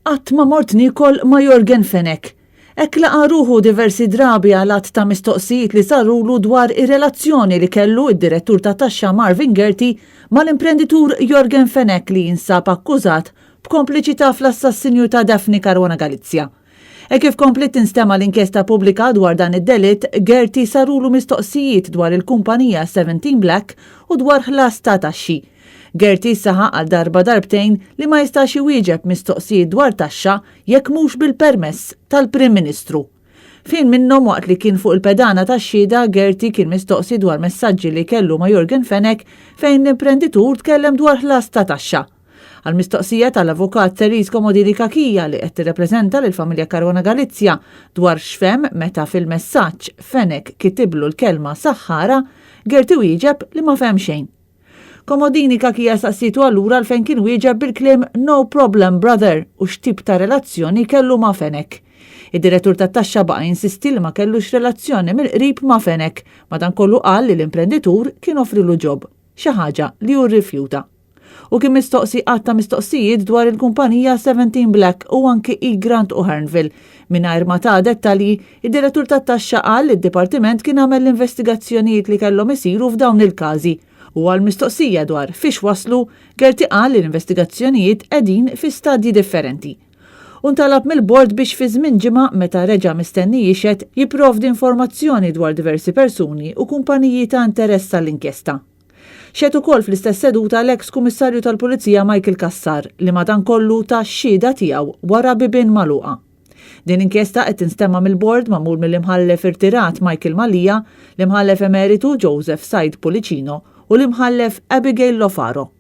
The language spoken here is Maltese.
Qatt ma mort niekol ma' Yorgen Fenech. Hekk laqa' ruħu diversi drabi għal għadd ta' mistoqsijiet li sarulu dwar ir-relazzjoni li kellu d-Direttur tat-Taxxa Marvin Gaerty mal-imprenditur Yorgen Fenech li jinsab akkużat b'kompliċità fl-assassinju ta' Daphne Caruana Galizia. Hekk kif kompliet tinstema' l-inkjesta pubblika dwar dan id-delitt, Gaerty sarulu mistoqsijiet dwar il-kumpanija Seventeen Black u dwar ħlas ta' taxxi. Gaerty saħaq għal darba darbtejn li ma jistax iwieġeb mistoqsijiet dwar taxxa jekk mhux bil-permess tal-Prim Ministru. F'ħin minnhom waqt li kien fuq il-pedana tax-xhieda, Gaerty kien mistoqsi dwar messaġġi li kellu ma' Yorgen Fenech fejn l-imprenditur tkellem dwar ħlas ta' taxxa. Għal mistoqsija tal-Avukat Therese Comodini Cachia li qed tirrepreżenta lill-familja Caruana Galizia dwar x'fehem meta fil-messaġġ Fenech kitiblu l-kelma saħħara, Gaerty wieġeb li ma fehem xejn. Comodini Cachia saqsietu allura għalfejn kien wieġeb bil-kliem no problem brother u x'tip ta' relazzjoni kellu ma' Fenech. Id-Direttur tat-Taxxa baqa' jinsisti li ma kellux relazzjoni mill-qrib ma' Fenech, madankollu qal li l-imprenditur kien offrilu job, xi ħaġa li hu rrifjuta. Hu kien mistoqsi għadd ta' mistoqsijiet dwar il-kumpanija Seventeen Black u anki Egrant u Hearnville. Mingħajr ma ta dettalji, id-Direttur tat-Taxxa qal li d-Dipartiment kien għamel l-investigazzjonijiet li kellhom isiru f'dawn il-każi. U għal mistoqsija dwar fiex waslu, Gaerty qal li l-investigazzjonijiet qegħdin fi stadji differenti. U ntalab mill-Bord biex fi żmien ġimgħa meta reġa' mistenni jixhed, jipprovdi informazzjoni dwar diversi persuni u kumpaniji ta' interess għall-inkjesta. Xehed ukoll fl-istess seduta l-eks Kummissarju tal-Pulizija Michael Cassar li madankollu ta x-xhieda tiegħu wara bibien magħluqa. Din l-inkjesta qed tinstema' mill-bord magħmul mill-Imħallef irtirat Michael Mallia, l-Imħallef Emeritu Joseph Said Pullicino u l-Imħallef Abigail Lofaro.